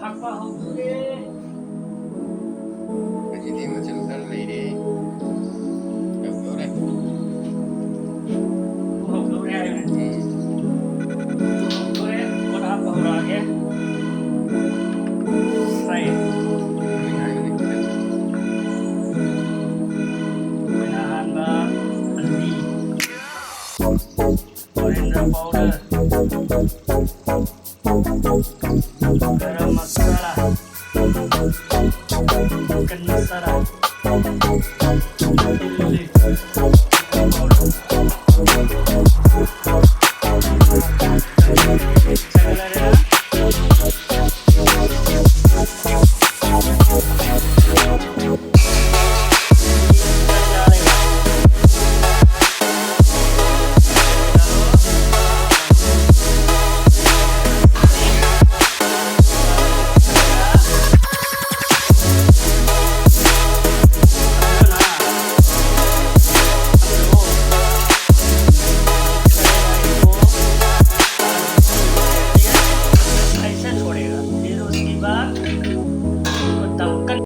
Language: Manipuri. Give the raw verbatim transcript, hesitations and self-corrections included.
ꯊꯥꯛꯄ ꯍꯧꯗꯣꯔꯦ꯫ ꯉꯁꯤꯗꯤ ꯃꯆꯜ ꯈꯔ ꯂꯩꯔꯦ꯫ ꯌꯧꯗꯣꯔꯦ꯫ ꯑꯗꯨ ꯍꯧꯗꯣꯔꯦ ꯍꯥꯏꯕꯅꯤ꯫ ꯑꯗꯨ ꯍꯧꯗꯣꯔꯦ꯫ ꯄꯣꯠ ꯍꯥꯞꯄ ꯍꯧꯔꯛꯑꯒꯦ꯫ ꯁꯥꯏ꯫ ꯑꯩꯈꯣꯏꯅ ꯑꯍꯥꯟꯕ ꯍꯜꯗꯤ꯫ Coriander powder, garam masala, chicken masala, chilli powder.